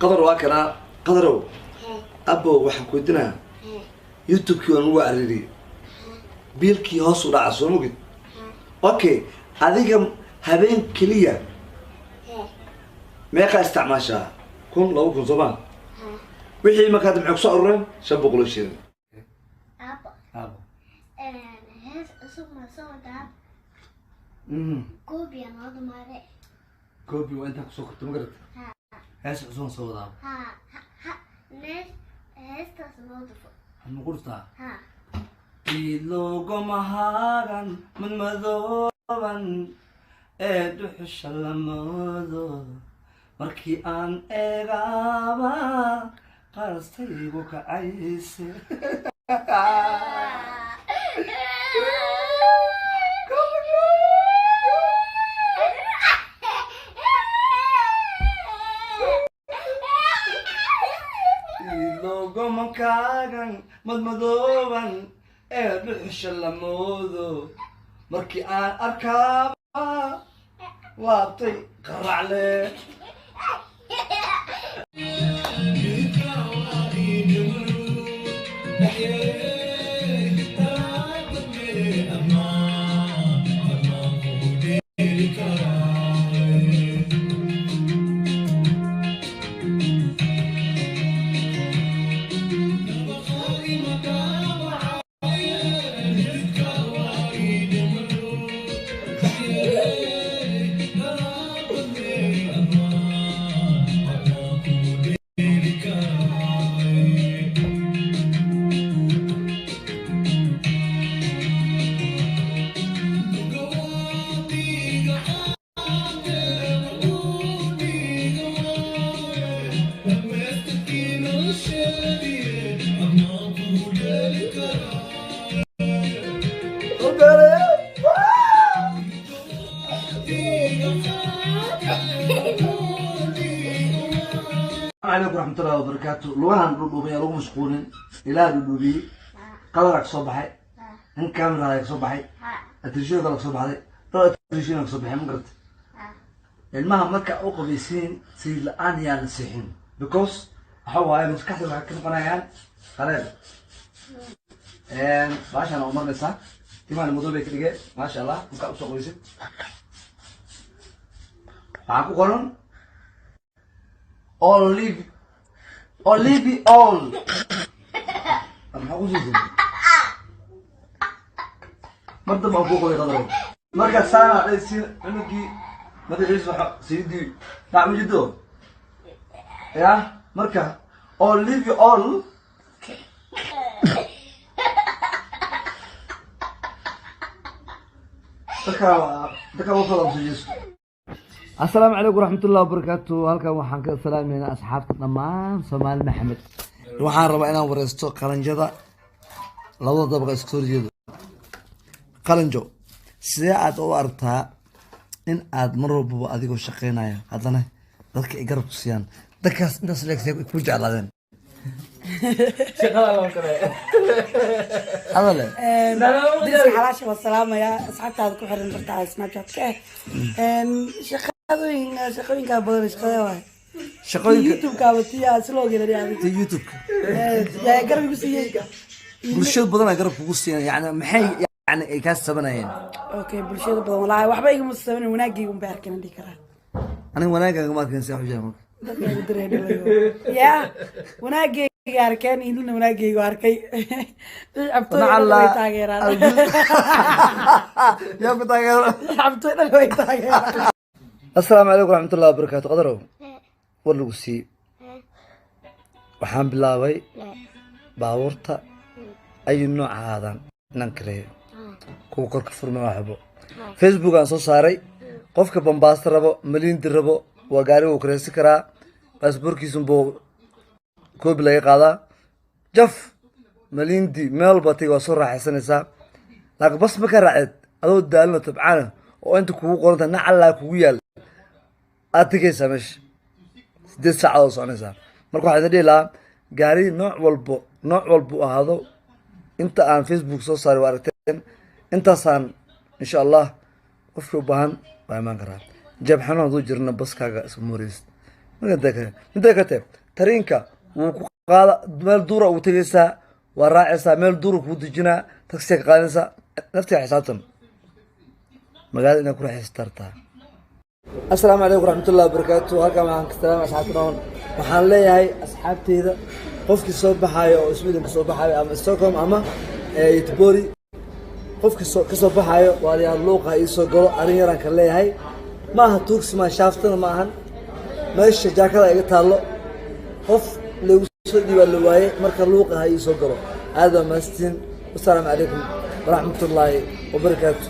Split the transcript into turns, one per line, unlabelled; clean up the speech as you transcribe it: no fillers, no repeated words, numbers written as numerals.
Qadar waa kanaa. Qadarow, abo, waxaan ku weydiinayaa, YouTube-kii waan ugu cariiriyey, biilkii hoos u dhaca, soo mogid? Okay, adiga habeen keliya meeqaa isticmaashaa? 1000, 2000, soo maa? Wixii marka hadda maxay kusoo arureen? 500 oo shilin.
Aabo.
Abo.
Hees cusub ma soo wadaa? Goobiya noo dhamaade.
Goobi waa intaa kusoo korto, ma garata?
Ha.
Hees cusub soo wadaa.
Ha ha, nees heestaas noo dhufo.
Ma ku dhuftaa?
Ha.
Ilogomahaagan madmadooban ee dhuxusha lamoodo, markii aan eegaaba qarastaygu kacayse. Ilogomahaagan madmadooban ee dhuxusha lamoodo, markii aan arkaaba laabtay qaracle. Calaykum waraxmatullahi wabarakaatu. Lugahan dhudhuubay lagu mashquulin, ilaa dhudhuubiyey. Qadara ka soo baxay, nin camera ka soo baxay, atrishiyo kale ka soo baxday, dhowr atrishiyo ka soo baxay, ma garata? Ilmaha marka u qabaysiin, saliid la-aan yaan la seexin, because waxa waaye maskaxda waxay ka noqonayaan qaleel. Baashaan oo marinaysaa, timahan madow bay ka dhigeen, maasha Allah. Markaa usoo qabaysid, waxaa ku qoran olive, olive oil. Maxaa ku siisay? Mar dambe aan kuu qabay, qadarow. Marka saana dhaysiin cunugii madaxiisa waxa saliidii dhac ma jiddo ya. Marka olive oil dadka warkooda soo jeesto. Asalaamu calaykum waraxmatullahi wabarakaatu. Halkan waxaan ka salaameynaa asxaabta dhammaan Soomaali Maxamed. Waxaan rabaa inaan wareysto qalanjada labada dabaqa iska horjeedo. Qalanjo, sidee aad u aragtaa in aad mar walbaba adigoo shaqeynaya haddana dadka ay garab ku siiyaan, dadkaas intaas leeg ku jeclaadeen?
Shaqada loo kale.
Hadale.
Diriska xalaasha waa salaamayaa, asxaabtaada ku xiran barta Snapchat-ka ah. Shaqadooyin, shaqooyinkaa badan, shaqada waay.
Shaqooyinka.
YouTube-kaaba tiyaa si loo gelay adiga.
Ta YouTube-ka.
Yaa garab igu siiyey?
Bulshada badan ay garab kugu siiyaan, yani maxay, yani ay kaa sabanayeen?
Okay, bulshada badan walaahi waxba igama sabanin, wanaagayga unbay arkeen aan dhihi karaa.
Aniga wanaagaaga ma arkin, saa xujaa marka.
Dadka igu diray ya wanaagayga arkeen, idina wanaagaygu arkay. Cabtooy dhan way taageeraan.
Yaa ku taageero?
Cabtooy dhan way taageeraan.
Asalaamu calaykum waraxmatullahi wabarakaatu. Qadarow, war lagu siiyey, waxaan bilaabay baabuurta ayu nooc ahaadaan inaan kareeyo, kuwa korka furma waxbo. Facebook aan soo saaray, qofka bambaasta rabo, malindi rabo, waa gaari wuu kareysan karaa, baasboorkiisunbuu koobi laga qaadaa, jaf malindi meel walba tagi, waa soo raaxaysanaysaa. Laakiin bas ma ka raacdeed adoo daalino tabcaana oo inta kugu qoranta nacallaa kugu yaal, aad tegaysaa meesha 8 saacadood soconaysaa. Marka waxaa idin dhihi lahaa, gaari nooc walbo, nooc walbu ahaado, inta aan Facebook soo saaray waa aragteen. Intaasaan insha Allah qofkii u baahan waa imaan karaa. Jeeb xanuun hadduu jirna, baskaaga isma horeysid. Marka midda kate tariinka wuu ku qaada, meel duura ugu tegaysaa, waa raacaysaa, meel duura kuu dejinaa, taksiga ka qaadanaysaa, naftiga xisaabtan, magaalada inaad ku raaxaysatartaa. Asalaamu calaykum waraxmatullahi wabarakaatu. Halkan waxaan ka salaamay asxaabta dhan. Waxaan leeyahay asxaabteyda, qofkii soo baxaayo oo Sweden ka soo baxaayo ama Stockholm ama Göteborg, qofkii soo ka soo baxaayo, waaliyaal, luuqa ii soo galo. Arrin yaraan ka leeyahay, ma aha tuugsi, maa shaaftana ma ahan. Meesha jaakada iga taallo qof lagu soo dhiibaa la waayey, marka luuqa ha ii soo galo. Aad baa mahadsantiin. Wasalaamu calaykum waraxmatullaahi wabarakaatu.